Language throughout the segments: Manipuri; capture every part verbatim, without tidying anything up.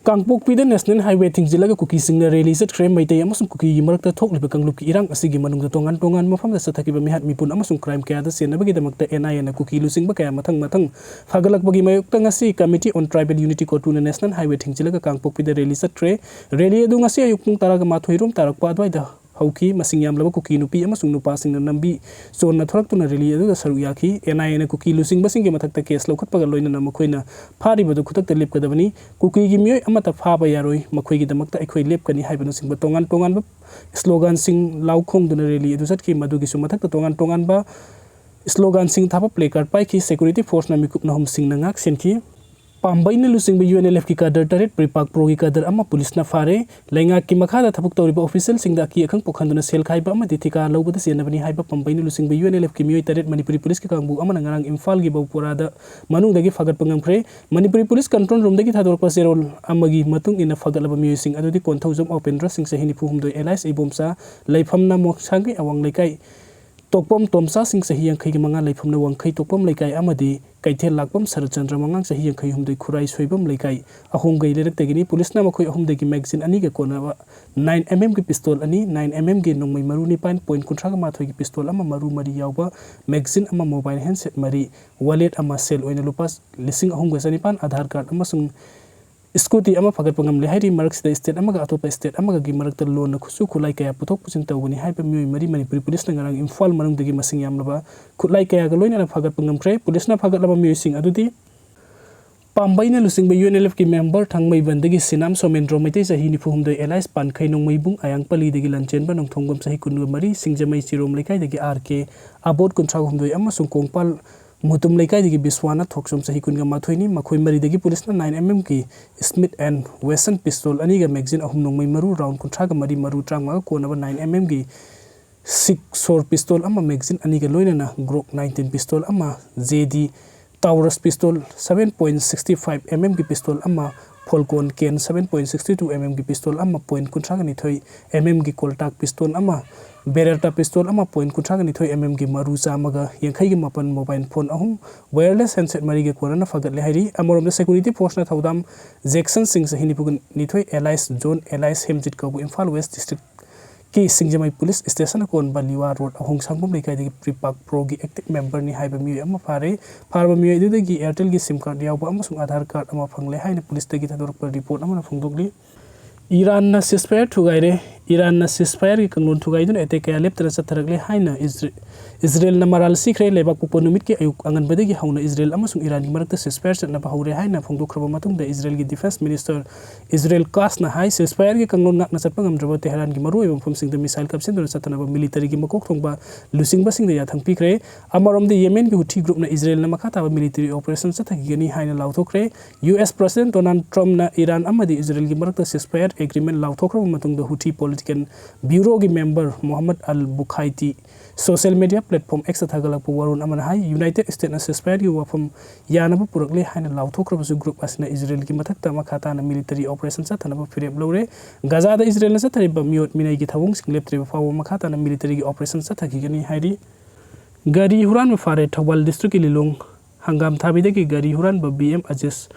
ꯀꯥꯡꯄꯣꯛꯄꯤꯗ National Highway ꯊꯤꯡꯖꯤꯜꯂꯒ ꯀꯨꯀꯤꯁꯤꯡꯅ rally ꯆꯠꯈ꯭ꯔꯦ꯫ ꯃꯩꯇꯩ ꯑꯃꯁꯨꯡ ꯀꯨꯀꯤꯒꯤ ꯃꯔꯛꯇ ꯊꯣꯛꯂꯤꯕ ꯀꯥꯡꯂꯨꯞꯀꯤ ꯏꯔꯥꯡ ꯑꯁꯤꯒꯤ ꯃꯅꯨꯡꯗ ꯇꯣꯉꯥꯟ ꯇꯣꯉꯥꯟꯕ ꯃꯐꯝꯗ ꯆꯠꯊꯈꯤꯕ ꯃꯤꯍꯥꯠ ꯃꯤꯄꯨꯟ ꯑꯃꯁꯨꯡ crime ꯀꯌꯥꯗ ꯆꯦꯟꯅꯕꯒꯤꯗꯃꯛꯇ N I A ꯅ ꯀꯨꯀꯤ ꯂꯨꯆꯤꯡꯕ ꯀꯌꯥ ꯃꯊꯪ ꯃꯊꯪ ꯐꯥꯒꯠꯂꯛꯄꯒꯤ ꯃꯥꯌꯣꯛꯇ ꯉꯁꯤ Committee on Tribal Unity, CoTU ꯅ National Highway ꯊꯤꯡꯖꯤꯜꯂꯒ ꯀꯥꯡꯄꯣꯛꯄꯤꯗ rally ꯆꯠꯈ꯭ꯔꯦ꯫ Rally ꯑꯗꯨ ꯉꯁꯤ ꯑꯌꯨꯛ ꯄꯨꯡ ꯇꯔꯥꯒ ꯃꯥꯊꯣꯏ ꯔꯣꯝ ꯇꯥꯔꯛꯄ ꯑꯗꯨꯋꯥꯏꯗ ꯍꯧꯈꯤ꯫ ꯃꯁꯤꯡ ꯌꯥꯝꯂꯕ ꯀꯨꯀꯤ ꯅꯨꯄꯤ ꯑꯃꯁꯨꯡ ꯅꯨꯄꯥꯁꯤꯡꯅ ꯂꯝꯕꯤ ꯆꯣꯟꯅ ꯊꯣꯔꯛꯇꯨꯅ rally ꯑꯗꯨꯗ ꯁꯔꯨꯛ ꯌꯥꯈꯤ꯫ N I A ꯅ ꯀꯨꯀꯤ ꯂꯨꯆꯤꯡꯕꯁꯤꯡꯒꯤ ꯃꯊꯛꯇ case ꯂꯧꯈꯠꯄꯒ ꯂꯣꯏꯅꯅ ꯃꯈꯣꯏꯅ ꯐꯥꯔꯤꯕꯗꯨ ꯈꯨꯗꯛꯇ ꯂꯦꯞꯀꯗꯕꯅꯤ꯫ ꯀꯨꯀꯤꯒꯤ ꯃꯤꯑꯣꯏ ꯑꯃꯠꯇ ꯐꯥꯕ ꯌꯥꯔꯣꯏ, ꯃꯈꯣꯏꯒꯤꯗꯃꯛꯇ ꯑꯩꯈꯣꯏ ꯂꯦꯞꯀꯅꯤ ꯍꯥꯏꯕꯅꯆꯤꯡꯕ ꯇꯣꯉꯥꯟ ꯇꯣꯉꯥꯟꯕ sloganꯁꯤꯡ ꯂꯥꯎꯈꯣꯡꯗꯨꯅ rally ꯑꯗꯨ ꯆꯠꯈꯤ꯫ ꯃꯗꯨꯒꯤꯁꯨ ꯃꯊꯛꯇ ꯇꯣꯉꯥꯟ ꯇꯣꯉꯥꯟꯕ sloganꯁꯤꯡ ꯊꯥꯕ placard ꯄꯥꯏꯈꯤ꯫ Security forceꯅ ꯃꯤꯀꯨꯞ ꯅꯍꯨꯝꯁꯤꯡꯅ ꯉꯥꯛ ꯁꯦꯟꯈꯤ꯫ ꯄꯥꯝꯕꯩꯅ ꯂꯨꯆꯤꯡꯕ U N L F ꯀꯤ cadre ꯇꯔꯦꯠ, PREPAK Pro ꯒꯤ cadre ꯑꯃ ꯄꯨꯂꯤꯁꯅ ꯐꯥꯔꯦ꯫ ꯂꯩꯉꯥꯛꯀꯤ ꯃꯈꯥꯗ ꯊꯕꯛ ꯇꯧꯔꯤꯕ officialꯁꯤꯡꯗ ꯑꯀꯤ ꯑꯈꯪ ꯄꯣꯛꯍꯟꯗꯨꯅ ꯁꯦꯜ ꯈꯥꯏꯕ ꯑꯃꯗꯤ ꯊꯤꯀꯥ ꯂꯧꯕꯗ ꯆꯦꯟꯅꯕꯅꯤ ꯍꯥꯏꯕ ꯄꯥꯝꯕꯩꯅ ꯂꯨꯆꯤꯡꯕ U N L F ꯀꯤ ꯃꯤꯑꯣꯏ ꯇꯔꯦꯠ ꯃꯅꯤꯄꯨꯔꯤ ꯄꯨꯂꯤꯁꯀꯤ ꯀꯥꯡꯕꯨ ꯑꯃꯅ ꯉꯔꯥꯡ ꯏꯝꯐꯥꯜꯒꯤ ꯕꯧꯄꯣꯔꯥꯗ ꯃꯅꯨꯡꯗꯒꯤ ꯐꯥꯒꯠꯄ ꯉꯝꯈ꯭ꯔꯦ꯫ ꯃꯅꯤꯄꯨꯔꯤ ꯄꯨꯂꯤꯁ control roomꯗꯒꯤ ꯊꯥꯗꯣꯔꯛꯄ ꯆꯦꯔꯣꯜ ꯑꯃꯒꯤ ꯃꯇꯨꯡ ꯏꯟꯅ ꯐꯥꯒꯠꯂꯕ ꯃꯤꯑꯣꯏꯁꯤꯡ ꯑꯗꯨꯗꯤ ꯀꯣꯟꯊꯧꯖꯝ ꯎꯄꯦꯟꯗ꯭ꯔ ꯁꯤꯡ, ꯆꯍꯤ ꯅꯤꯐꯨ ꯍꯨꯝꯗꯣꯏ, alias ꯏꯕꯣꯝꯆꯥ, ꯂꯩꯐꯝꯅ ꯃꯣꯡꯁꯥꯡꯒꯩ ꯑꯋꯥꯡ ꯂꯩꯀꯥꯏ, ꯇꯣꯛꯄꯝ ꯇꯣꯝꯆꯥ ꯁꯤꯡ, ꯆꯍꯤ ꯌꯥꯡꯈꯩꯒ ꯃꯉꯥ, ꯂꯩꯐꯝꯅ ꯋꯥꯡꯈꯩ ꯇꯣꯛꯄꯝ ꯂꯩꯀꯥꯏ, ꯑꯃꯗꯤ ꯀꯩꯊꯦꯜ ꯂꯥꯛꯄꯝ ꯁꯔꯠꯆꯟꯗ꯭ꯔ, ꯃꯉꯥꯡ, ꯆꯍꯤ ꯌꯥꯡꯈꯩ ꯍꯨꯝꯗꯣꯏ, ꯈꯨꯔꯥꯏ ꯁꯣꯏꯕꯝ ꯂꯩꯀꯥꯏ, ꯑꯍꯣꯡꯒꯩ ꯂꯩꯔꯛꯇꯒꯤꯅꯤ꯫ ꯄꯨꯂꯤꯁꯅ ꯃꯈꯣꯏ ꯑꯍꯨꯝꯗꯒꯤ magazine ꯑꯅꯤꯒ ꯀꯣꯟꯅꯕ nine M M ꯒꯤ pistol ꯑꯅꯤ, nine M M ꯒꯤ ꯅꯣꯡꯃꯩ ꯃꯔꯨ ꯅꯤꯄꯥꯟ, point ꯀꯨꯟꯊ꯭ꯔꯥꯒ ꯃꯥꯊꯣꯏꯒꯤ pistol ꯑꯃ, ꯃꯔꯨ ꯃꯔꯤ ꯌꯥꯎꯕ magazine ꯑꯃ, mobile handset ꯃꯔꯤ, wallet ꯑꯃ, ꯁꯦꯜ ꯑꯣꯏꯅ ꯂꯨꯄꯥ ꯂꯤꯁꯤꯡ ꯑꯍꯨꯝꯒ ꯆꯅꯤꯄꯥꯟ, Aadhaar card ꯑꯃꯁꯨꯡ scooty ꯑꯃ ꯐꯥꯒꯠꯄ ꯉꯝꯂꯦ ꯍꯥꯏꯔꯤ꯫ ꯃꯔꯛꯁꯤꯗ state ꯑꯃꯒ ꯑꯇꯣꯞꯄ state ꯑꯃꯒꯒꯤ ꯃꯔꯛꯇ ꯂꯣꯟꯅ ꯈꯨꯠꯁꯨ ꯈꯨꯠꯂꯥꯏ ꯀꯌꯥ ꯄꯨꯊꯣꯛ ꯄꯨꯁꯤꯟ ꯇꯧꯒꯅꯤ ꯍꯥꯏꯕ ꯃꯤꯑꯣꯏ ꯃꯔꯤ ꯃꯅꯤꯄꯨꯔꯤ ꯄꯨꯂꯤꯁꯅ ꯉꯔꯥꯡ ꯏꯝꯐꯥꯜ ꯃꯅꯨꯡꯗꯒꯤ ꯃꯁꯤꯡ ꯌꯥꯝꯂꯕ ꯈꯨꯠꯂꯥꯏ ꯀꯌꯥꯒ ꯂꯣꯏꯅꯅ ꯐꯥꯒꯠꯄ ꯉꯝꯈ꯭ꯔꯦ꯫ ꯄꯨꯂꯤꯁꯅ ꯐꯥꯒꯠꯂꯕ ꯃꯤꯑꯣꯏꯁꯤꯡ ꯑꯗꯨꯗꯤ ꯄꯥꯝꯕꯩꯅ ꯂꯨꯆꯤꯡꯕ U N L F ꯀꯤ member ꯊꯥꯡꯃꯩꯕꯟꯗꯒꯤ ꯁꯤꯅꯥꯝ ꯁꯣꯃꯦꯟꯗ꯭ꯔꯣ ꯃꯩꯇꯩ, ꯆꯍꯤ ꯅꯤꯐꯨ ꯍꯨꯝꯗꯣꯏ, alias ꯄꯥꯟꯈꯩ ꯅꯣꯡꯃꯩꯕꯨꯡ, ꯑꯌꯥꯡꯄꯜꯂꯤꯗꯒꯤ ꯂꯟꯆꯦꯟꯕ ꯅꯣꯡꯊꯣꯡꯕꯝ, ꯆꯍꯤ ꯀꯨꯟꯒ ꯃꯔꯤ, ꯁꯤꯡꯖꯃꯩ ꯆꯤꯔꯣꯝ ꯂꯩꯀꯥꯏꯗꯒꯤ R K ꯑꯕꯣꯠ, ꯀꯨꯟꯊ꯭ꯔꯥ ꯍꯨꯝꯗꯣꯏ, ꯑꯃꯁꯨꯡ ꯀꯣꯡꯄꯥꯜ ꯃꯨꯇꯨꯝ ꯂꯩꯀꯥꯏꯗꯒꯤ ꯕꯤꯁ꯭ꯋꯥꯅꯥꯊ ꯊꯣꯛꯆꯣꯝ, ꯆꯍꯤ ꯀꯨꯟꯒ ꯃꯥꯊꯣꯏꯅꯤ꯫ ꯃꯈꯣꯏ ꯃꯔꯤꯗꯒꯤ ꯄꯨꯂꯤꯁꯅ nine M M ꯒꯤ Smith and Wesson pistol ꯑꯅꯤꯒ magazine ꯑꯍꯨꯝ, ꯅꯣꯡꯃꯩ ꯃꯔꯨ round ꯀꯨꯟꯊ꯭ꯔꯥꯒ ꯃꯔꯤ, ꯃꯔꯨ ꯇꯔꯥꯃꯉꯥꯒ ꯀꯣꯟꯅꯕ nine M M ꯒꯤ Sig Sauer pistol ꯑꯃ, magazine ꯑꯅꯤꯒ ꯂꯣꯏꯅꯅ Glock nineteen pistol ꯑꯃ, J D Taurus pistol, seven point sixty five M M ꯒꯤ pistol ꯑꯃ, ꯐꯣꯜꯀꯣꯟ ꯀꯦꯟ seven point sixty two mm ꯒꯤ ꯄꯤꯁꯇꯣꯜ ꯑꯃ, point ꯀꯨꯟꯊ꯭ꯔꯥꯒ ꯅꯤꯊꯣꯏ mm ꯒꯤ ꯀꯣꯜꯇꯥꯛ ꯄꯤꯁꯇꯣꯜ ꯑꯃ, ꯕꯦꯔꯦꯔꯇꯥ ꯄꯤꯁꯇꯣꯜ ꯑꯃ, point ꯀꯨꯟꯊ꯭ꯔꯥꯒ ꯅꯤꯊꯣꯏ mm ꯒꯤ ꯃꯔꯨ ꯆꯥꯝꯃꯒ ꯌꯥꯡꯈꯩꯒ ꯃꯥꯄꯟ, ꯃꯣꯕꯥꯏꯜ ꯐꯣꯟ ꯑꯍꯨꯝ, ꯋꯥꯌꯔꯂꯦꯁ ꯍꯦꯟꯁꯦꯠ ꯃꯔꯤꯒ ꯀꯣꯟꯅꯅ ꯐꯒꯠꯂꯦ ꯍꯥꯏꯔꯤ꯫ ꯑꯃꯔꯣꯝꯗ ꯁꯦꯀ꯭ꯌꯨꯔꯤꯇꯤ ꯐꯣꯔꯁꯅ ꯊꯧꯗꯥꯝ ꯖꯦꯛꯁꯟ ꯁꯤꯡ, ꯆꯍꯤ ꯅꯤꯐꯨ ꯅꯤꯊꯣꯏ, ꯑꯦꯂꯥꯏꯁ ꯖꯣꯟ, ꯑꯦꯂꯥꯏꯁ ꯍꯦꯝꯖꯤꯠ ꯀꯧꯕ, ꯏꯝꯐꯥꯜ ꯋꯦꯁ ꯗꯤꯁꯇ꯭ꯔꯤꯛ ꯀꯤ ꯁꯤꯡꯖꯃꯩ ꯄꯨꯂꯤꯁ ꯁ꯭ꯇꯦꯁꯟ ꯑꯀꯣꯟꯕ ꯂꯤꯋꯥ ꯔꯣꯗ ꯑꯍꯣꯡꯁꯥꯡꯕꯝ ꯂꯩꯀꯥꯏꯗꯒꯤ ꯄ꯭ꯔꯤꯄꯥꯛ ꯄ꯭ꯔꯣꯒꯤ ꯑꯦꯛꯇꯤꯚ ꯃꯦꯝꯕꯔꯅꯤ ꯍꯥꯏꯕ ꯃꯤꯑꯣꯏ ꯑꯃ ꯐꯥꯔꯦ꯫ ꯐꯥꯔꯕ ꯃꯤꯑꯣꯏ ꯑꯗꯨꯗꯒꯤ ꯑꯦꯌꯥꯔꯇꯦꯜꯒꯤ ꯁꯤꯝ ꯀꯥꯔꯗ ꯌꯥꯎꯕ ꯑꯃꯁꯨꯡ ꯑꯥꯙꯥꯔ ꯀꯥꯔꯗ ꯑꯃ ꯐꯪꯂꯦ ꯍꯥꯏꯅ ꯄꯨꯂꯤꯁꯇꯒꯤ ꯊꯥꯗꯣꯔꯛꯄ ꯔꯤꯄꯣꯔꯠ ꯑꯃꯅ ꯐꯣꯡꯗꯣꯛꯂꯤ꯫ ꯏꯔꯥꯟꯅ ceasefire ꯊꯨꯒꯥꯏꯔꯦ꯫ ꯏꯔꯥꯟꯅ ceasefire ꯒꯤ ꯀꯥꯡꯂꯣꯟ ꯊꯨꯒꯥꯏꯗꯨꯅ ꯑꯦꯇꯦꯛ ꯀꯌꯥ ꯂꯦꯞꯇꯅ ꯆꯠꯊꯔꯛꯂꯦ ꯍꯥꯏꯅ ꯏꯖꯔꯦ-, ꯏꯖꯔꯦꯜꯅ ꯃꯔꯥꯜ ꯁꯤꯈ꯭ꯔꯦ꯫ ꯂꯩꯕꯥꯛ ꯄꯣꯛꯄ ꯅꯨꯃꯤꯠꯀꯤ ꯑꯌꯨꯛ ꯑꯉꯟꯕꯗꯒꯤ ꯍꯧꯅ ꯏꯖꯔꯦꯜ ꯑꯃꯁꯨꯡ ꯏꯔꯥꯟꯒꯤ ꯃꯔꯛꯇ ceasefire ꯆꯠꯅꯕ ꯍꯧꯔꯦ ꯍꯥꯏꯅ ꯐꯣꯡꯗꯣꯛꯈ꯭ꯔꯕ ꯃꯇꯨꯡꯗ ꯏꯖꯔꯦꯜꯒꯤ ꯗꯤꯐꯦꯟꯁ ꯃꯤꯅꯤꯁꯇꯔ ꯏꯖꯔꯦꯜ ꯀꯥꯁꯅ ꯍꯥꯏ, ceasefire ꯒꯤ ꯀꯥꯡꯂꯣꯟ ꯉꯥꯛꯅ ꯆꯠꯄ ꯉꯝꯗ꯭ꯔꯕ ꯇꯦꯍꯔꯥꯟꯒꯤ ꯃꯔꯨꯑꯣꯏꯕ ꯃꯐꯝꯁꯤꯡꯗ ꯃꯤꯁꯥꯏꯜ ꯀꯥꯞꯁꯤꯟꯗꯨꯅ ꯆꯠꯊꯅꯕ ꯃꯤꯂꯤꯇꯔꯤꯒꯤ ꯃꯀꯣꯛ ꯊꯣꯡꯕ ꯂꯨꯆꯤꯡꯕꯁꯤꯡꯗ ꯌꯥꯊꯪ ꯄꯤꯈ꯭ꯔꯦ꯫ ꯑꯃꯔꯣꯝꯗ ꯌꯦꯃꯦꯟꯒꯤ ꯍꯨꯊꯤ ꯒ꯭ꯔꯨꯞꯅ ꯏꯖꯔꯦꯜꯅ ꯃꯈꯥ ꯇꯥꯕ ꯃꯤꯂꯤꯇꯔꯤ ꯑꯣꯄꯔꯦꯁꯟ ꯆꯠꯊꯈꯤꯒꯅꯤ ꯍꯥꯏꯅ ꯂꯥꯎꯊꯣꯛꯈ꯭ꯔꯦ꯫ ꯌꯨ ꯑꯦꯁ ꯄ꯭ꯔꯁꯤꯗꯦꯟ ꯗꯣꯅꯥꯜꯗ ꯇ꯭ꯔꯝꯞꯅ ꯏꯔꯥꯟ ꯑꯃꯗꯤ ꯏꯖꯔꯦꯜꯒꯤ ꯃꯔꯛꯇ ceasefire agreement ꯂꯥꯎꯊꯣꯛꯈ꯭ꯔꯕ ꯃꯇꯨꯡꯗ ꯍꯨꯊꯤ ꯄꯣꯂꯤꯇꯤꯀꯦꯜ ꯕ꯭ꯌꯨꯔꯣꯒꯤ member Mohammed Al Bukhaiti social media platform X ꯇ ꯊꯥꯒꯠꯂꯛꯄ ꯋꯥꯔꯣꯜ ꯑꯃꯅ ꯍꯥꯏ, ꯌꯨꯅꯥꯏꯇꯦꯗ ꯁ꯭ꯇꯦꯠꯅ ceasefire ꯒꯤ ꯋꯥꯐꯝ ꯌꯥꯅꯕ ꯄꯨꯔꯛꯂꯦ ꯍꯥꯏꯅ ꯂꯥꯎꯊꯣꯛꯈ꯭ꯔꯕꯁꯨ, ꯒ꯭ꯔꯨꯞ ꯑꯁꯤꯅ ꯏꯖꯔꯦꯜꯒꯤ ꯃꯊꯛꯇ ꯃꯈꯥ ꯇꯥꯅ ꯃꯤꯂꯤꯇꯔꯤ ꯑꯣꯄꯔꯦꯁꯟ ꯆꯠꯊꯅꯕ ꯐꯤꯔꯦꯞ ꯂꯧꯔꯦ꯫ ꯒꯥꯖꯥꯗ ꯏꯖꯔꯦꯜꯅ ꯆꯠꯊꯔꯤꯕ ꯃꯤꯑꯣꯠ ꯃꯤꯅꯩꯒꯤ ꯊꯧꯑꯣꯡꯁꯤꯡ ꯂꯦꯞꯇ꯭ꯔꯤꯕ ꯐꯥꯎꯕ ꯃꯈꯥ ꯇꯥꯅ ꯃꯤꯂꯤꯇꯔꯤꯒꯤ ꯑꯣꯄꯔꯦꯁꯟ ꯆꯠꯊꯈꯤꯒꯅꯤ ꯍꯥꯏꯔꯤ꯫ ꯒꯥꯔꯤ ꯍꯨꯔꯥꯟꯕ ꯐꯥꯔꯦ꯫ ꯊꯧꯕꯥꯜ ꯗꯤꯁꯇ꯭ꯔꯤꯛꯀꯤ ꯂꯤꯂꯣꯡ ꯍꯪꯒꯥꯝ ꯊꯥꯕꯤꯗꯒꯤ ꯒꯥꯔꯤ ꯍꯨꯔꯥꯟꯕ ꯕꯤ ꯑꯦꯝ ꯑꯖꯤꯁ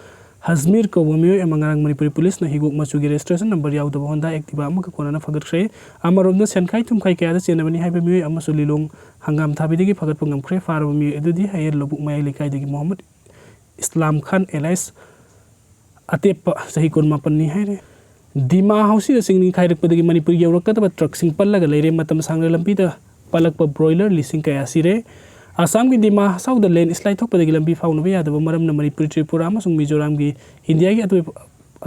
ꯍꯖꯃꯤꯔ ꯀꯧꯕ ꯃꯤꯑꯣꯏ ꯑꯃ ꯉꯔꯥꯡ ꯃꯅꯤꯄꯨꯔꯤ ꯄꯨꯂꯤꯁꯅ ꯍꯤꯒꯣꯛ ꯃꯆꯨꯒꯤ ꯔꯦꯖꯤꯁꯇ꯭ꯔꯦꯁꯟ ꯅꯝꯕꯔ ꯌꯥꯎꯗꯕ ꯍꯣꯟꯗꯥ ꯑꯦꯛꯇꯤꯚꯥ ꯑꯃꯒ ꯀꯣꯟꯅꯅ ꯐꯒꯠꯈ꯭ꯔꯦ꯫ ꯑꯃꯔꯣꯝꯗ ꯁꯦꯟꯈꯥꯏ ꯊꯨꯝꯈꯥꯏ ꯀꯌꯥꯗ ꯆꯦꯟꯅꯕꯅꯤ ꯍꯥꯏꯕ ꯃꯤꯑꯣꯏ ꯑꯃꯁꯨ ꯂꯤꯂꯣꯡ ꯍꯪꯒꯥꯝ ꯊꯥꯕꯤꯗꯒꯤ ꯐꯒꯠꯄ ꯉꯝꯈ꯭ꯔꯦ꯫ ꯐꯥꯔꯕ ꯃꯤꯑꯣꯏ ꯑꯗꯨꯗꯤ ꯍꯌꯦꯟ ꯂꯧꯕꯨꯛ ꯃꯌꯥꯏ ꯂꯩꯀꯥꯏꯗꯒꯤ ꯃꯣꯍꯝꯃꯗ ꯏꯁꯂꯥꯝ ꯈꯥꯟ ꯑꯦꯂꯥꯏꯁ ꯑꯇꯦꯞꯄ, ꯆꯍꯤ ꯀꯨꯟꯃꯥꯄꯟꯅꯤ ꯍꯥꯏꯔꯦ꯫ ꯗꯤꯃꯥ ꯍꯥꯎꯁꯤꯗ ꯆꯤꯡ ꯅꯤꯡꯈꯥꯏꯔꯛꯄꯗꯒꯤ ꯃꯅꯤꯄꯨꯔ ꯌꯧꯔꯛꯀꯗꯕ ꯇ꯭ꯔꯛꯁꯤꯡ ꯄꯜꯂꯒ ꯂꯩꯔꯦ꯫ ꯃꯇꯝ ꯁꯥꯡꯅ ꯂꯝꯕꯤꯗ ꯄꯜꯂꯛꯄ ꯕ꯭ꯔꯣꯏꯂꯔ ꯂꯤꯁꯤꯡ ꯀꯌꯥ ꯁꯤꯔꯦ꯫ ꯑꯁꯥꯝꯒꯤ ꯗꯤꯃꯥ ꯍꯥꯁꯥꯎꯗ ꯂꯦꯟꯁ꯭ꯂꯥꯏꯗ ꯊꯣꯛꯄꯗꯒꯤ ꯂꯝꯕꯤ ꯐꯥꯎꯅꯕ ꯌꯥꯗꯕ ꯃꯔꯝꯅ ꯃꯅꯤꯄꯨꯔ, ꯇ꯭ꯔꯤꯄꯨꯔꯥ ꯑꯃꯁꯨꯡ ꯃꯤꯖꯣꯔꯥꯝꯒꯤ ꯏꯟꯗꯤꯌꯥꯒꯤ ꯑꯇꯣꯞ-,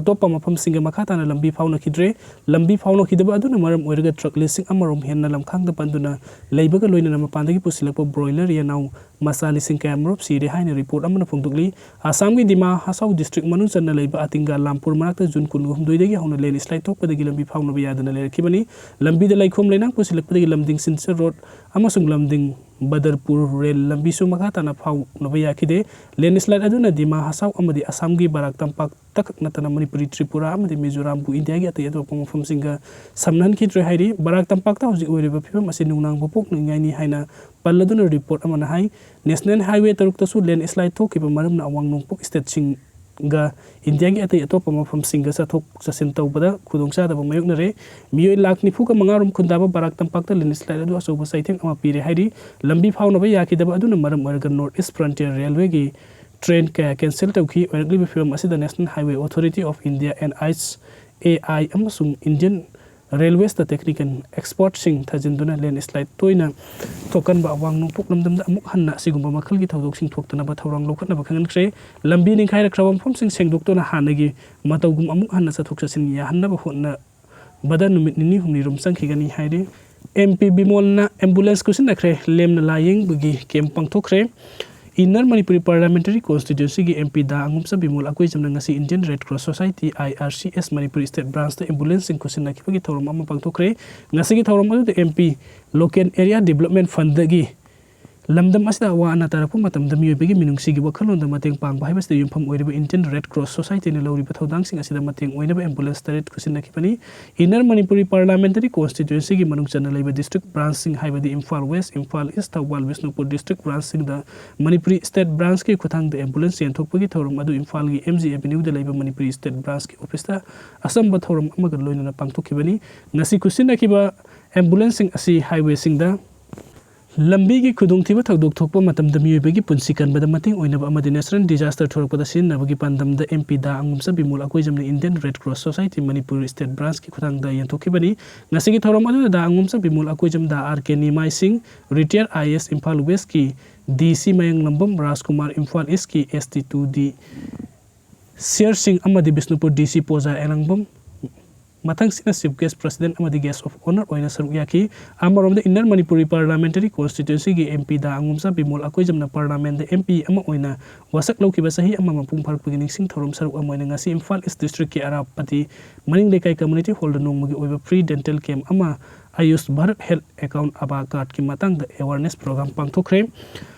ꯑꯇꯣꯞꯄ ꯃꯐꯝꯁꯤꯡꯒ ꯃꯈꯥ ꯇꯥꯅ ꯂꯝꯕꯤ ꯐꯥꯎꯅꯈꯤꯗ꯭ꯔꯦ꯫ ꯂꯝꯕꯤ ꯐꯥꯎꯅꯈꯤꯗꯕ ꯑꯗꯨꯅ ꯃꯔꯝ ꯑꯣꯏꯔꯒ ꯇ꯭ꯔꯛ ꯂꯤꯁꯤꯡ ꯑꯃꯔꯣꯝ ꯍꯦꯟꯅ ꯂꯝꯈꯥꯡꯗ ꯄꯟꯗꯨꯅ ꯂꯩꯕꯒ ꯂꯣꯏꯅꯅ ꯃꯄꯥꯟꯗꯒꯤ ꯄꯨꯁꯤꯜꯂꯛꯄ ꯕ꯭ꯔꯣꯏꯂꯔ ꯌꯦꯅꯥꯎ ꯃꯆꯥ ꯂꯤꯁꯤꯡ ꯀꯌꯥꯃꯔꯨꯝ ꯁꯤꯔꯦ ꯍꯥꯏꯅ ꯔꯤꯄꯣꯔꯠ ꯑꯃꯅ ꯐꯣꯡꯗꯣꯛꯂꯤ꯫ ꯑꯁꯥꯝꯒꯤ ꯗꯤꯃꯥ ꯍꯥꯁꯥꯎ ꯗꯤꯁꯇ꯭ꯔꯤꯛ ꯃꯅꯨꯡ ꯆꯟꯅ ꯂꯩꯕ ꯑꯇꯤꯡꯒꯥ ꯂꯥꯝꯄꯨꯔ ꯃꯅꯥꯛꯇ ꯖꯨꯟ ꯀꯨꯟꯍꯨꯝꯗꯣꯏꯗꯒꯤ ꯍꯧꯅ ꯂꯦꯟꯁ꯭ꯂꯥꯏꯗ ꯊꯣꯛꯄꯗꯒꯤ ꯂꯝꯕꯤ ꯐꯥꯎꯅꯕ ꯌꯥꯗꯅ ꯂꯩꯔꯛꯈꯤꯕꯅꯤ꯫ ꯂꯝꯕꯤꯗ ꯂꯩꯈꯣꯝ ꯂꯩꯅꯥꯡ ꯄꯨꯁꯤꯜꯂꯛꯄꯗꯒꯤ ꯂꯝꯗꯤꯡ ꯁꯤꯟꯁꯔ ꯔꯣꯗ ꯑꯃꯁꯨꯡ ꯂꯝꯗꯤꯡ ꯕꯗꯔꯄꯨꯔ ꯔꯦꯜ ꯂꯝꯕꯤꯁꯨ ꯃꯈꯥ ꯇꯥꯅ ꯐꯥꯎꯅꯕ ꯌꯥꯈꯤꯗꯦ꯫ ꯂꯦꯟꯁ꯭ꯂꯥꯏꯠ ꯑꯗꯨꯅ ꯗꯤꯃꯥ ꯍꯁꯥꯎ ꯑꯃꯗꯤ ꯑꯁꯥꯝꯒꯤ ꯕꯔꯥꯛ ꯇꯝꯄꯥꯛꯇ ꯈꯛ ꯅꯠꯇꯅ ꯃꯅꯤꯄꯨꯔꯤ, ꯇ꯭ꯔꯤꯄꯨꯔꯥ ꯑꯃꯗꯤ ꯃꯤꯖꯣꯔꯥꯝꯕꯨ ꯏꯟꯗꯤꯌꯥꯒꯤ ꯑꯇꯩ ꯑꯇꯣꯞꯄ ꯃꯐꯝꯁꯤꯡꯒ ꯁꯝꯅꯍꯟꯈꯤꯗ꯭ꯔꯦ ꯍꯥꯏꯔꯤ꯫ ꯕꯔꯥꯛ ꯇꯝꯄꯥꯛꯇ ꯍꯧꯖꯤꯛ ꯑꯣꯏꯔꯤꯕ ꯐꯤꯕꯝ ꯑꯁꯤ ꯅꯨꯡꯅꯥꯡꯕ ꯄꯣꯛꯅꯤꯡꯉꯥꯏꯅꯤ ꯍꯥꯏꯅ ꯄꯜꯂꯗꯨꯅ ꯔꯤꯄꯣꯔꯠ ꯑꯃꯅ ꯍꯥꯏ꯫ ꯅꯦꯁꯅꯦꯜ ꯍꯥꯏꯋꯦ ꯇꯔꯨꯛꯇꯁꯨ ꯂꯦꯟꯁ꯭ꯂꯥꯏꯠ ꯊꯣꯛꯈꯤꯕ ꯃꯔꯝꯅ ꯑꯋꯥꯡ ꯅꯣꯡꯄꯣꯛ ꯁ꯭ꯇꯦꯠꯁꯤꯡꯒ ꯏꯟꯗꯤꯌꯥꯒꯤ ꯑꯇꯩ ꯑꯇꯣꯞꯄ ꯃꯐꯝꯁꯤꯡꯒ ꯆꯠꯊꯣꯛ ꯆꯠꯁꯤꯟ ꯇꯧꯕꯗ ꯈꯨꯗꯣꯡꯆꯥꯗꯕ ꯃꯥꯌꯣꯛꯅꯔꯦ꯫ ꯃꯤꯑꯣꯏ ꯂꯥꯈ ꯅꯤꯐꯨꯒ ꯃꯉꯥ ꯔꯣꯝ ꯈꯨꯟꯗꯥꯕ ꯕꯔꯥꯛ ꯇꯝꯄꯥꯛꯇ ꯂꯦꯟꯁ꯭ꯂꯥꯏꯠ ꯑꯗꯨ ꯑꯆꯧꯕ ꯆꯩꯊꯦꯡ ꯑꯃ ꯄꯤꯔꯦ ꯍꯥꯏꯔꯤ꯫ ꯂꯝꯕꯤ ꯐꯥꯎꯅꯕ ꯌꯥꯈꯤꯗꯕ ꯑꯗꯨꯅ ꯃꯔꯝ ꯑꯣꯏꯔꯒ ꯅꯣꯔꯠ ꯏꯁ ꯐ꯭ꯔꯟꯇꯤꯌꯔ ꯔꯦꯜꯋꯦꯒꯤ ꯇ꯭ꯔꯦꯟ ꯀꯌꯥ ꯀꯦꯟꯁꯦꯜ ꯇꯧꯈꯤ꯫ ꯑꯣꯏꯔꯛꯂꯤꯕ ꯐꯤꯕꯝ ꯑꯁꯤꯗ national highway authority of India, N H A I, ꯑꯃꯁꯨꯡ ꯏꯟꯗꯤꯌꯟ ꯔꯦꯜꯋꯦꯁꯇ ꯇꯦꯛꯅꯤꯀꯦꯜ ꯑꯦꯛꯁꯄꯔꯠꯁꯤꯡ ꯊꯥꯖꯤꯟꯗꯨꯅ ꯂꯦꯟꯁ꯭ꯂꯥꯏꯠ ꯇꯣꯏꯅ ꯊꯣꯛꯀꯟꯕ ꯑꯋꯥꯡ ꯅꯣꯡꯄꯣꯛ ꯂꯝꯗꯝꯗ ꯑꯃꯨꯛ ꯍꯟꯅ ꯑꯁꯤꯒꯨꯝꯕ ꯃꯈꯜꯒꯤ ꯊꯧꯗꯣꯛꯁꯤꯡ ꯊꯣꯛꯇꯅꯕ ꯊꯧꯔꯥꯡ ꯂꯧꯈꯠꯅꯕ ꯈꯪꯍꯟꯈ꯭ꯔꯦ꯫ ꯂꯝꯕꯤ ꯅꯤꯡꯈꯥꯏꯔꯛꯈ꯭ꯔꯕ ꯃꯐꯝꯁꯤꯡ ꯁꯦꯡꯗꯣꯛꯇꯨꯅ ꯍꯥꯟꯅꯒꯤ ꯃꯇꯧꯒꯨꯝ ꯑꯃꯨꯛ ꯍꯟꯅ ꯆꯠꯊꯣꯛ ꯆꯠꯁꯤꯟ ꯌꯥꯍꯟꯅꯕ ꯍꯣꯠꯅꯕꯗ ꯅꯨꯃꯤꯠ ꯅꯤꯅꯤ ꯍꯨꯝꯅꯤ ꯔꯣꯝ ꯆꯪꯈꯤꯒꯅꯤ ꯍꯥꯏꯔꯤ꯫ ꯑꯦꯝ ꯄꯤ ꯕꯤꯃꯣꯜꯅ ꯑꯦꯝꯕꯨꯂꯦꯟꯁ ꯈꯨꯠꯁꯤꯟꯅꯈ꯭ꯔꯦ꯫ ꯂꯦꯝꯅ ꯂꯥꯌꯦꯡꯕꯒꯤ ꯀꯦꯝꯞ ꯄꯥꯡꯊꯣꯛꯈ꯭ꯔꯦ꯫ ꯏꯟꯅꯔ ꯃꯅꯤꯄꯨꯔꯤ ꯄꯥꯔꯂꯤꯌꯥꯃꯦꯟꯇꯔꯤ ꯀꯣꯟꯁꯇꯤꯇ꯭ꯌꯨꯟꯁꯤꯒꯤ ꯑꯦꯝ ꯄꯤ ꯗꯥ ꯑꯉꯣꯝꯆꯥ ꯕꯤꯃꯣꯜ ꯑꯀꯣꯏꯖꯝꯅ ꯉꯁꯤ Indian red cross society, I R C S, Manipuri state ꯕ꯭ꯔꯥꯟꯁꯇ ꯑꯦꯝꯕꯨꯂꯦꯟꯁꯁꯤꯡ ꯈꯨꯠꯁꯤꯟꯅꯈꯤꯕꯒꯤ ꯊꯧꯔꯝ ꯑꯃ ꯄꯥꯡꯊꯣꯛꯈ꯭ꯔꯦ꯫ ꯉꯁꯤꯒꯤ ꯊꯧꯔꯝ ꯑꯗꯨꯗ M P local area development ꯐꯟꯗꯒꯤ ꯂꯝꯗꯝ ꯑꯁꯤꯗ ꯑꯋꯥ ꯑꯅꯥ ꯇꯥꯔꯛꯄ ꯃꯇꯝꯗ ꯃꯤꯑꯣꯏꯕꯒꯤ ꯃꯤꯅꯨꯡꯁꯤꯒꯤ ꯋꯥꯈꯜꯂꯣꯟꯗ ꯃꯇꯦꯡ ꯄꯥꯡꯕ ꯍꯥꯏꯕꯁꯤꯗ ꯌꯨꯝꯐꯝ ꯑꯣꯏꯔꯤꯕ ꯏꯟꯗꯤꯌꯟ ꯔꯦꯗ ꯀ꯭ꯔꯣꯁ ꯁꯣꯁꯥꯏꯇꯤꯅ ꯂꯧꯔꯤꯕ ꯊꯧꯗꯥꯡꯁꯤꯡ ꯑꯁꯤꯗ ꯃꯇꯦꯡ ꯑꯣꯏꯅꯕ ꯑꯦꯝꯕꯨꯂꯦꯟꯁ ꯇꯔꯦꯠ ꯈꯨꯠꯁꯤꯟꯅꯈꯤꯕꯅꯤ꯫ ꯏꯟꯅꯔ ꯃꯅꯤꯄꯨꯔꯤ ꯄꯥꯔꯂꯤꯌꯥꯃꯦꯟꯇꯔꯤ ꯀꯣꯟꯁꯇꯤꯇ꯭ꯌꯨꯟꯁꯤꯒꯤ ꯃꯅꯨꯡ ꯆꯟꯅ ꯂꯩꯕ ꯗꯤꯁꯇ꯭ꯔꯤꯛ ꯕ꯭ꯔꯥꯟꯁꯁꯤꯡ ꯍꯥꯏꯕꯗꯤ ꯏꯝꯐꯥꯜ ꯋꯦꯁ, ꯏꯝꯐꯥꯜ ꯏꯁ, ꯊꯧꯕꯥꯜ, ꯕꯤꯁꯅꯨꯄꯨꯔ ꯗꯤꯁꯇ꯭ꯔꯤꯛ ꯕ꯭ꯔꯥꯟꯁꯁꯤꯡꯗ ꯃꯅꯤꯄꯨꯔꯤ ꯁ꯭ꯇꯦꯠ ꯕ꯭ꯔꯥꯟꯁꯀꯤ ꯈꯨꯠꯊꯥꯡꯗ ꯑꯦꯝꯕꯨꯂꯦꯟꯁ ꯌꯦꯟꯊꯣꯛꯄꯒꯤ ꯊꯧꯔꯝ ꯑꯗꯨ ꯏꯝꯐꯥꯜꯒꯤ ꯑꯦꯝ ꯖꯤ ꯑꯦꯚꯦꯅ꯭ꯌꯨꯗ ꯂꯩꯕ ꯃꯅꯤꯄꯨꯔꯤ ꯁ꯭ꯇꯦꯠ ꯕ꯭ꯔꯥꯟꯁꯀꯤ ꯑꯣꯐꯤꯁꯇ ꯑꯆꯝꯕ ꯊꯧꯔꯝ ꯑꯃꯒ ꯂꯣꯏꯅꯅ ꯄꯥꯡꯊꯣꯛꯈꯤꯕꯅꯤ꯫ ꯉꯁꯤ ꯈꯨꯠꯁꯤꯟꯅꯈꯤꯕ ꯑꯦꯝꯕꯨꯂꯦꯟꯁꯁꯤꯡ ꯑꯁꯤ ꯍꯥꯏꯋꯦꯁꯤꯡꯗ ꯂꯝꯕꯤꯒꯤ ꯈꯨꯗꯣꯡꯊꯤꯕ ꯊꯧꯗꯣꯛ ꯊꯣꯛꯄ ꯃꯇꯝꯗ ꯃꯤꯑꯣꯏꯕꯒꯤ ꯄꯨꯟꯁꯤ ꯀꯟꯕꯗ ꯃꯇꯦꯡ ꯑꯣꯏꯅꯕ ꯑꯃꯗꯤ ꯅꯦꯆꯔꯦꯜ ꯗꯤꯖꯥꯁꯇꯔ ꯊꯣꯔꯛꯄꯗ ꯁꯤꯖꯤꯟꯅꯕꯒꯤ ꯄꯥꯟꯗꯝꯗ ꯑꯦꯝ ꯄꯤ ꯗꯥ ꯑꯉꯣꯝꯆꯥ ꯕꯤꯃꯣꯜ ꯑꯀꯣꯏꯖꯝꯅ Indian red cross society Manipur state ꯕ꯭ꯔꯥꯟꯁꯀꯤ ꯈꯨꯠꯊꯥꯡꯗ ꯌꯦꯟꯊꯣꯛꯈꯤꯕꯅꯤ꯫ ꯉꯁꯤꯒꯤ ꯊꯧꯔꯝ ꯑꯗꯨꯗ ꯗꯥ ꯑꯉꯣꯝꯆꯥ ꯕꯤꯃꯣꯜ ꯑꯀꯣꯏꯖꯝ, ꯗꯥ ꯑꯥꯔ ꯀꯦ ꯅꯤꯃꯥꯏ ꯁꯤꯡ, retire I A S Imphal ꯋꯦꯁꯀꯤ ꯗꯤ ꯁꯤ ꯃꯌꯥꯡꯂꯝꯕꯝ ꯔꯥꯖꯀꯨꯃꯥꯔ, ꯏꯝꯐꯥꯜ ꯏꯁꯀꯤ ꯑꯦꯁ ꯇꯤ ꯇꯨ ꯗꯤ ꯁꯤꯌꯔꯁꯤꯡ ꯑꯃꯗꯤ ꯕꯤꯁꯅꯨꯄꯨꯔ ꯗꯤ ꯁꯤ ꯄꯣꯖꯥ ꯑꯦꯂꯥꯡꯕꯝ, ꯃꯊꯪꯁꯤꯠꯅ ꯆꯤꯐ ꯒꯦꯁ ꯄ꯭ꯔꯁꯤꯗꯦꯟꯠ ꯑꯃꯗꯤ ꯒꯦꯁ ꯑꯣꯐ ꯑꯣꯅꯔ ꯑꯣꯏꯅ ꯁꯔꯨꯛ ꯌꯥꯈꯤ꯫ ꯑꯃꯔꯣꯝꯗ ꯏꯟꯅꯔ ꯃꯅꯤꯄꯨꯔꯤ ꯄꯥꯔꯂꯤꯌꯥꯃꯦꯟꯇꯔꯤ ꯀꯣꯟꯁꯇꯤꯇ꯭ꯌꯨꯟꯁꯤꯒꯤ ꯑꯦꯝ ꯄꯤ ꯗꯥ ꯑꯉꯣꯝꯆꯥ ꯕꯤꯃꯣꯜ ꯑꯀꯣꯏꯖꯝꯅ ꯄꯥꯔꯂꯤꯌꯥꯃꯦꯟꯗ ꯑꯦꯝ ꯄꯤ ꯑꯃ ꯑꯣꯏꯅ ꯋꯥꯁꯛ ꯂꯧꯈꯤꯕ ꯆꯍꯤ ꯑꯃ ꯃꯄꯨꯡ ꯐꯥꯔꯛꯄꯒꯤ ꯅꯤꯡꯁꯤꯡ ꯊꯧꯔꯝ ꯁꯔꯨꯛ ꯑꯃ ꯑꯣꯏꯅ ꯉꯁꯤ ꯏꯝꯐꯥꯜ ꯏꯁ ꯗꯤꯁꯇ꯭ꯔꯤꯛꯀꯤ ꯑꯔꯥꯞꯄꯇꯤ ꯃꯅꯤꯡ ꯂꯩꯀꯥꯏ ꯀꯝꯃ꯭ꯌꯨꯅꯤꯇꯤ ꯍꯣꯜꯗ ꯅꯣꯡꯃꯒꯤ ꯑꯣꯏꯕ ꯐ꯭ꯔꯤ ꯗꯦꯟꯇꯦꯜ ꯀꯦꯝꯞ ꯑꯃ ꯑꯌꯨꯁ ꯚꯥꯔꯠ ꯍꯦꯜꯊ ꯑꯦꯀꯥꯎꯟ ꯑꯕꯥ ꯀꯥꯔꯠꯀꯤ ꯃꯇꯥꯡꯗ ꯑꯦꯋꯥꯔꯅꯦꯁ ꯄ꯭ꯔꯣꯒ꯭ꯔꯥꯝ ꯄꯥꯡꯊꯣꯛꯈ꯭ꯔꯦ꯫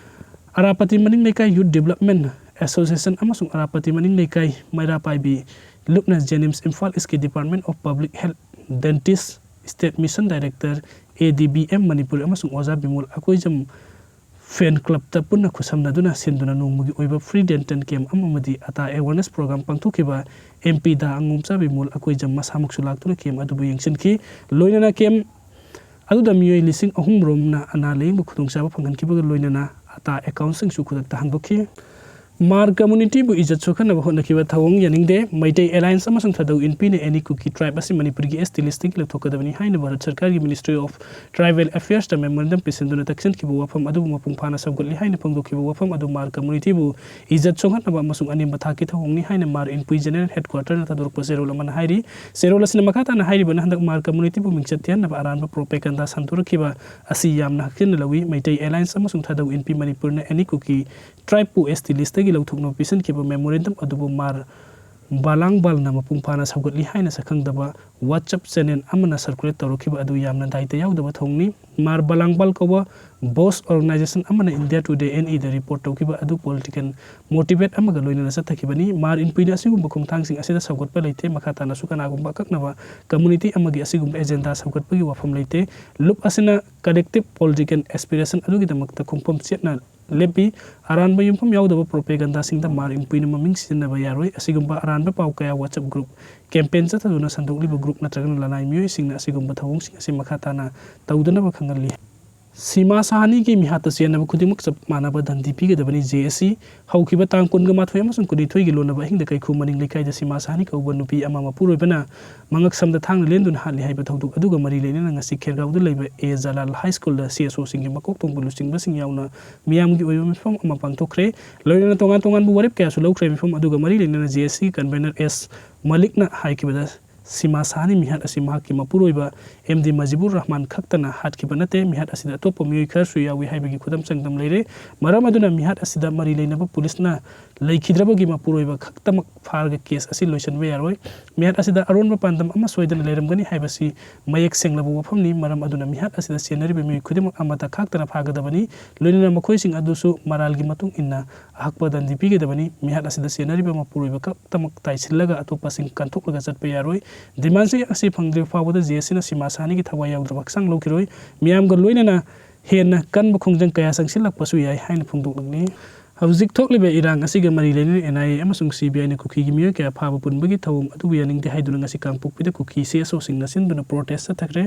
ꯑꯔꯥꯄꯇꯤ ꯃꯅꯤꯡ ꯂꯩꯀꯥꯏ ꯌꯨꯠ ꯗꯤꯕꯂꯞꯃꯦꯟ ꯑꯦꯁꯣꯁꯤꯌꯦꯁꯟ ꯑꯃꯁꯨꯡ ꯑꯔꯥꯄꯇꯤ ꯃꯅꯤꯡ ꯂꯩꯀꯥꯏ ꯃꯩꯔꯥ ꯄꯥꯏꯕꯤ ꯂꯨꯞꯅ ꯖꯦꯅꯤꯝꯁ ꯏꯝꯐꯥꯜ ꯏꯁꯀꯤ department of public health dentist state mission director, A D B M Manipur ꯑꯃꯁꯨꯡ ꯑꯣꯖꯥ ꯕꯤꯃꯣꯜ ꯑꯀꯣꯏꯖꯝ ꯐꯦꯟ ꯀ꯭ꯂꯕꯇ ꯄꯨꯟꯅ ꯈꯨꯠꯁꯝꯅꯗꯨꯅ ꯁꯤꯟꯗꯨꯅ ꯅꯣꯡꯃꯒꯤ ꯑꯣꯏꯕ ꯐ꯭ꯔꯤ ꯗꯦꯟꯇꯜ ꯀꯦꯝꯞ ꯑꯃ ꯑꯃꯗꯤ ꯑꯇꯥ ꯑꯦꯋꯥꯔꯅꯦꯁ ꯄ꯭ꯔꯣꯒ꯭ꯔꯥꯝ ꯄꯥꯡꯊꯣꯛꯈꯤꯕ꯫ ꯑꯦꯝ ꯄꯤ ꯗꯥ ꯑꯉꯣꯝꯆꯥ ꯕꯤꯃꯣꯜ ꯑꯀꯣꯏꯖꯝ ꯃꯁꯥꯃꯛꯁꯨ ꯂꯥꯛꯇꯨꯅ ꯀꯦꯝꯞ ꯑꯗꯨꯕꯨ ꯌꯦꯡꯁꯤꯟꯈꯤ꯫ ꯂꯣꯏꯅꯅ ꯀꯦꯝꯞ ꯑꯗꯨꯗ ꯃꯤꯑꯣꯏ ꯂꯤꯁꯤꯡ ꯑꯍꯨꯝ ꯔꯣꯝꯅ ꯑꯅꯥ ꯂꯥꯌꯦꯡꯕ ꯈꯨꯗꯣꯡꯆꯥꯕ ꯐꯪꯍꯟꯈꯤꯕꯒ ꯂꯣꯏꯅꯅ ꯑꯇꯥ ꯑꯦꯀꯥꯎꯟꯁꯤꯡꯁꯨ ꯈꯨꯗꯛꯇ ꯍꯥꯡꯗꯣꯛꯈꯤ꯫ ꯃꯥꯔ ꯀꯝꯃ꯭ꯌꯨꯅꯤꯇꯤꯕꯨ ꯏꯖꯠ ꯁꯣꯛꯍꯟꯅꯕ ꯍꯣꯠꯅꯈꯤꯕ ꯊꯧꯑꯣꯡ ꯌꯥꯅꯤꯡꯗꯦ꯫ ꯃꯩꯇꯩ ꯑꯦꯂꯥꯌꯟꯁ ꯑꯃꯁꯨꯡ ꯊꯥꯗꯧ ꯏꯟꯄꯤꯅ ꯑꯦꯅꯤ ꯀꯨꯀꯤ ꯇ꯭ꯔꯥꯏꯕ ꯑꯁꯤ ꯃꯅꯤꯄꯨꯔꯒꯤ ꯑꯦꯁ ꯇꯤ ꯂꯤꯁꯇꯒꯤ ꯂꯧꯊꯣꯛꯀꯗꯕꯅꯤ ꯍꯥꯏꯅ ꯚꯥꯔꯠ ꯁꯔꯀꯥꯔꯒꯤ ꯃꯤꯅꯤꯁꯇ꯭ꯔꯤ ꯑꯣꯐ ꯇ꯭ꯔꯥꯏꯕꯦꯜ ꯑꯦꯐꯤꯌꯔꯁꯇ ꯃꯦꯃꯣꯔꯦꯟꯗꯝ ꯄꯤꯁꯤꯟꯗꯨꯅ ꯇꯛꯁꯤꯟꯈꯤꯕ ꯋꯥꯐꯝ ꯑꯗꯨꯕꯨ ꯃꯄꯨꯡ ꯐꯥꯅ ꯁꯧꯒꯠꯂꯤ ꯍꯥꯏꯅ ꯐꯣꯡꯗꯣꯛꯈꯤꯕ ꯋꯥꯐꯝ ꯑꯗꯨ ꯃꯥꯔ ꯀꯝꯃ꯭ꯌꯨꯅꯤꯇꯤꯕꯨ ꯏꯖꯠ ꯁꯣꯛꯍꯟꯅꯕ ꯑꯃꯁꯨꯡ ꯑꯅꯦꯝꯕ ꯊꯥꯛꯀꯤ ꯊꯧꯑꯣꯡꯅꯤ ꯍꯥꯏꯅ ꯃꯥꯔ ꯏꯟꯄꯨꯏ ꯖꯦꯅꯔꯦꯜ ꯍꯦꯗꯀ꯭ꯋꯥꯔꯇꯔꯅ ꯊꯥꯗꯣꯔꯛꯄ ꯆꯦꯔꯣꯜ ꯑꯃꯅ ꯍꯥꯏꯔꯤ꯫ ꯆꯦꯔꯣꯜ ꯑꯁꯤꯅ ꯃꯈꯥ ꯇꯥꯅ ꯍꯥꯏꯔꯤꯕꯅ ꯍꯟꯗꯛ ꯃꯥꯔ ꯀꯝꯃ꯭ꯌꯨꯅꯤꯇꯤꯕꯨ ꯃꯤꯡꯆꯠ ꯊꯤꯍꯟꯅꯕ ꯑꯔꯥꯟꯕ ꯄ꯭ꯔꯣꯄꯦꯒꯟꯗꯥ ꯁꯟꯗꯣꯔꯛꯈꯤꯕ ꯑꯁꯤ ꯌꯥꯝꯅ ꯍꯛꯆꯤꯟꯅ ꯂꯧꯏ꯫ ꯃꯩꯇꯩ ꯑꯦꯂꯥꯌꯟꯁ ꯑꯃꯁꯨꯡ ꯊꯥꯗꯧ ꯏꯟꯄꯤ ꯃꯅꯤꯄꯨꯔꯅ ꯑꯦꯅꯤ ꯀꯨꯀꯤ ꯇ꯭ꯔꯥꯏꯕꯄꯨ ꯑꯦꯁ ꯇꯤ ꯂꯤꯁꯇꯒꯤ ꯂꯧꯊꯣꯛꯅꯕ ꯄꯤꯁꯤꯟꯈꯤꯕ ꯃꯦꯃꯣꯔꯦꯟꯗꯝ ꯑꯗꯨꯕꯨ ꯃꯥꯔ ꯕꯥꯂꯥꯡꯕꯥꯜꯅ ꯃꯄꯨꯡ ꯐꯥꯅ ꯁꯧꯒꯠꯂꯤ ꯍꯥꯏꯅ ꯁꯛꯈꯪꯗꯕ WhatsApp ꯆꯦꯅꯦꯜ ꯑꯃꯅ ꯁꯔꯀꯨꯂꯦꯠ ꯇꯧꯔꯛꯈꯤꯕ ꯑꯗꯨ ꯌꯥꯝꯅ ꯗꯥꯏꯇ ꯌꯥꯎꯗꯕ ꯊꯧꯑꯣꯡꯅꯤ꯫ ꯃꯥꯔ ꯕꯥꯂꯥꯡꯕꯥꯜ ꯀꯧꯕ ꯕꯣꯁ ꯑꯣꯔꯒꯅꯥꯏꯖꯦꯁꯟ ꯑꯃꯅ ꯏꯟꯗꯤꯌꯥ ꯇꯨꯗꯦ ꯑꯦꯟ ꯏꯗ ꯔꯤꯄꯣꯔꯠ ꯇꯧꯈꯤꯕ ꯑꯗꯨ ꯄꯣꯂꯤꯇꯤꯀꯦꯜ ꯃꯣꯇꯤꯚꯦꯠ ꯑꯃꯒ ꯂꯣꯏꯅꯅ ꯆꯠꯊꯈꯤꯕꯅꯤ꯫ ꯃꯥꯔ ꯏꯟꯄꯨꯏꯅ ꯑꯁꯤꯒꯨꯝꯕ ꯈꯣꯡꯊꯥꯡꯁꯤꯡ ꯑꯁꯤꯗ ꯁꯧꯒꯠꯄ ꯂꯩꯇꯦ꯫ ꯃꯈꯥ ꯇꯥꯅꯁꯨ ꯀꯅꯥꯒꯨꯝꯕ ꯑꯀꯛꯅꯕ ꯀꯝꯃ꯭ꯌꯨꯅꯤꯇꯤ ꯑꯃꯒꯤ ꯑꯁꯤꯒꯨꯝꯕ ꯑꯦꯖꯦꯟꯗꯥ ꯁꯧꯒꯠꯄꯒꯤ ꯋꯥꯐꯝ ꯂꯩꯇꯦ꯫ ꯂꯨꯞ ꯑꯁꯤꯅ ꯀꯂꯦꯛꯇꯤꯚ ꯄꯣꯂꯤꯇꯤꯀꯦꯜ ꯑꯦꯁꯄꯤꯔꯦꯁꯟ ꯑꯗꯨꯒꯤꯗꯃꯛꯇ ꯈꯣꯡꯐꯝ ꯆꯦꯠꯅ ꯂꯦꯞꯄꯤ꯫ ꯑꯔꯥꯟꯕ ꯌꯨꯝꯐꯝ ꯌꯥꯎꯗꯕ ꯄ꯭ꯔꯣꯄꯦꯒꯟꯗꯥꯁꯤꯡꯗ ꯃꯥꯔ ꯏꯟꯄꯨꯏꯅ ꯃꯃꯤꯡ ꯁꯤꯖꯤꯟꯅꯕ ꯌꯥꯔꯣꯏ꯫ ꯑꯁꯤꯒꯨꯝꯕ ꯑꯔꯥꯟꯕ ꯄꯥꯎ ꯀꯌꯥ WhatsApp ꯒ꯭ꯔꯨꯞ, ꯀꯦꯝꯄꯦꯟ ꯆꯠꯊꯗꯨꯅ ꯁꯟꯗꯣꯛꯂꯤꯕ ꯒ꯭ꯔꯨꯞ ꯅꯠꯇ꯭ꯔꯒꯅ ꯂꯅꯥꯏ ꯃꯤꯑꯣꯏꯁꯤꯡꯅ ꯑꯁꯤꯒꯨꯝꯕ ꯊꯧꯑꯣꯡꯁꯤꯡ ꯑꯁꯤ ꯃꯈꯥ ꯇꯥꯅ ꯇꯧꯗꯅꯕ ꯈꯪꯍꯜꯂꯤ꯫ ꯁꯤꯃꯥ ꯁꯍꯥꯅꯤꯒꯤ ꯃꯤꯍꯥꯠꯇ ꯆꯦꯟꯅꯕ ꯈꯨꯗꯤꯡꯃꯛ ꯆꯞ ꯃꯥꯟꯅꯕ ꯗꯟꯗꯤ ꯄꯤꯒꯗꯕꯅꯤ꯫ J S C. ꯍꯧꯈꯤꯕ ꯇꯥꯡ ꯀꯨꯟꯒ ꯃꯥꯊꯣꯏ ꯑꯃꯁꯨꯡ ꯀꯨꯟꯅꯤꯊꯣꯏꯒꯤ ꯂꯣꯟꯅꯕ ꯑꯍꯤꯡꯗ ꯀꯩꯈꯨ ꯃꯅꯤꯡ ꯂꯩꯀꯥꯏꯗ ꯁꯤꯃꯥ ꯁꯍꯥꯅꯤ ꯀꯧꯕ ꯅꯨꯄꯤ ꯑꯃ ꯃꯄꯨꯔꯣꯏꯕꯅ ꯃꯉꯛ ꯁꯝꯗ ꯊꯥꯡꯅ ꯂꯦꯟꯗꯨꯅ ꯍꯥꯠꯂꯤ ꯍꯥꯏꯕ ꯊꯧꯗꯣꯛ ꯑꯗꯨꯒ ꯃꯔꯤ ꯂꯩꯅꯅ ꯉꯁꯤ ꯈꯦꯔꯒꯥꯎꯗ ꯂꯩꯕ ꯑꯦ ꯖꯂꯥꯜ ꯍꯥꯏ ꯁ꯭ꯀꯨꯜꯗ ꯁꯤ ꯑꯦꯁ ꯑꯣꯁꯤꯡꯒꯤ ꯃꯀꯣꯛ ꯊꯣꯡꯕ ꯂꯨꯆꯤꯡꯕꯁꯤꯡ ꯌꯥꯎꯅ ꯃꯤꯌꯥꯝꯒꯤ ꯑꯣꯏꯕ ꯃꯤꯐꯝ ꯑꯃ ꯄꯥꯡꯊꯣꯛꯈ꯭ꯔꯦ꯫ ꯂꯣꯏꯅꯅ ꯇꯣꯉꯥꯟ ꯇꯣꯉꯥꯟꯕ ꯋꯥꯔꯦꯞ ꯀꯌꯥꯁꯨ ꯂꯧꯈ꯭ꯔꯦ꯫ ꯃꯤꯐꯝ ꯑꯗꯨꯒ ꯃꯔꯤ ꯂꯩꯅꯅ ꯖꯦ ꯑꯦꯁ ꯁꯤꯒꯤ ꯀꯟꯚꯦꯅꯔ ꯑꯦꯁ ꯃꯂꯤꯛꯅ ꯍꯥꯏꯈꯤꯕꯗ, ꯁꯤꯃꯥ ꯁꯍꯥꯅꯤ ꯃꯤꯍꯥꯠ ꯑꯁꯤ ꯃꯍꯥꯛꯀꯤ ꯃꯄꯨꯔꯣꯏꯕ ꯑꯦꯝ ꯗꯤ ꯃꯖꯤꯕꯨꯔ ꯔꯍꯃꯥꯟ ꯈꯛꯇꯅ ꯍꯥꯠꯈꯤꯕ ꯅꯠꯇꯦ꯫ ꯃꯤꯍꯥꯠ ꯑꯁꯤꯗ ꯑꯇꯣꯞꯄ ꯃꯤꯑꯣꯏ ꯈꯔꯁꯨ ꯌꯥꯎꯏ ꯍꯥꯏꯕꯒꯤ ꯈꯨꯗꯝ ꯆꯥꯡꯗꯝ ꯂꯩꯔꯦ꯫ ꯃꯔꯝ ꯑꯗꯨꯅ ꯃꯤꯍꯥꯠ ꯑꯁꯤꯗ ꯃꯔꯤ ꯂꯩꯅꯕ ꯄꯨꯂꯤꯁꯅ ꯂꯩꯈꯤꯗ꯭ꯔꯕꯒꯤ ꯃꯄꯨꯔꯣꯏꯕ ꯈꯛꯇꯃꯛ ꯐꯥꯔꯒ ꯀꯦꯁ ꯑꯁꯤ ꯂꯣꯏꯁꯤꯟꯕ ꯌꯥꯔꯣꯏ꯫ ꯃꯤꯍꯥꯠ ꯑꯁꯤꯗ ꯑꯔꯣꯟꯕ ꯄꯥꯟꯗꯝ ꯑꯃ ꯁꯣꯏꯗꯅ ꯂꯩꯔꯝꯒꯅꯤ ꯍꯥꯏꯕꯁꯤ ꯃꯌꯦꯛ ꯁꯦꯡꯂꯕ ꯋꯥꯐꯝꯅꯤ꯫ ꯃꯔꯝ ꯑꯗꯨꯅ ꯃꯤꯍꯥꯠ ꯑꯁꯤꯗ ꯆꯦꯟꯅꯔꯤꯕ ꯃꯤꯑꯣꯏ ꯈꯨꯗꯤꯡꯃꯛ ꯑꯃꯠꯇ ꯈꯥꯛꯇꯅ ꯐꯥꯒꯗꯕꯅꯤ꯫ ꯂꯣꯏꯅꯅ ꯃꯈꯣꯏꯁꯤꯡ ꯑꯗꯨꯁꯨ ꯃꯔꯥꯜꯒꯤ ꯃꯇꯨꯡ ꯏꯟꯅ ꯑꯍꯛꯄ ꯗꯟꯗꯤ ꯄꯤꯒꯗꯕꯅꯤ꯫ ꯃꯤꯍꯥꯠ ꯑꯁꯤꯗ ꯆꯦꯟꯅꯔꯤꯕ ꯃꯄꯨꯔꯣꯏꯕ ꯈꯛꯇꯃꯛ ꯇꯥꯏꯁꯤꯜꯂꯒ ꯑꯇꯣꯞꯄꯁꯤꯡ ꯀꯟꯊꯣꯛꯂꯒ ꯆꯠꯄ ꯌꯥꯔꯣꯏ꯫ ꯗꯤꯃꯥꯟꯁꯤꯡ ꯑꯁꯤ ꯐꯪꯗ꯭ꯔꯤꯕ ꯐꯥꯎꯕꯗ ꯖꯦ ꯑꯦꯁ ꯁꯤꯅ ꯁꯤꯃꯥ ꯁꯥꯍꯅꯤꯒꯤ ꯊꯋꯥꯏ ꯌꯥꯎꯗ꯭ꯔꯕ ꯍꯛꯆꯥꯡ ꯂꯧꯈꯤꯔꯣꯏ꯫ ꯃꯤꯌꯥꯝꯒ ꯂꯣꯏꯅꯅ ꯍꯦꯟꯅ ꯀꯟꯕ ꯈꯣꯡꯖꯪ ꯀꯌꯥ ꯆꯪꯁꯤꯜꯂꯛꯄꯁꯨ ꯌꯥꯏ ꯍꯥꯏꯅ ꯐꯣꯡꯗꯣꯛꯂꯛꯂꯤ꯫ ꯍꯧꯖꯤꯛ ꯊꯣꯛꯂꯤꯕ ꯏꯔꯥꯡ ꯑꯁꯤꯒ ꯃꯔꯤ ꯂꯩꯅꯅ ꯑꯦꯟ ꯑꯥꯏ ꯑꯦ ꯑꯃꯁꯨꯡ ꯁꯤ ꯕꯤ ꯑꯥꯏꯅ ꯀꯨꯀꯤꯒꯤ ꯃꯤꯑꯣꯏ ꯀꯌꯥ ꯐꯥꯕ ꯄꯨꯟꯕꯒꯤ ꯊꯧꯑꯣꯡ ꯑꯗꯨꯕꯨ ꯌꯥꯅꯤꯡꯗꯦ ꯍꯥꯏꯗꯨꯅ ꯉꯁꯤ ꯀꯥꯡꯄꯣꯛꯄꯤꯗ ꯀꯨꯀꯤ ꯁꯤ ꯑꯦꯁ ꯑꯣꯁꯤꯡꯅ ꯁꯤꯟꯗꯨꯅ ꯄ꯭ꯔꯣꯇꯦꯁ ꯆꯠꯊꯈ꯭ꯔꯦ꯫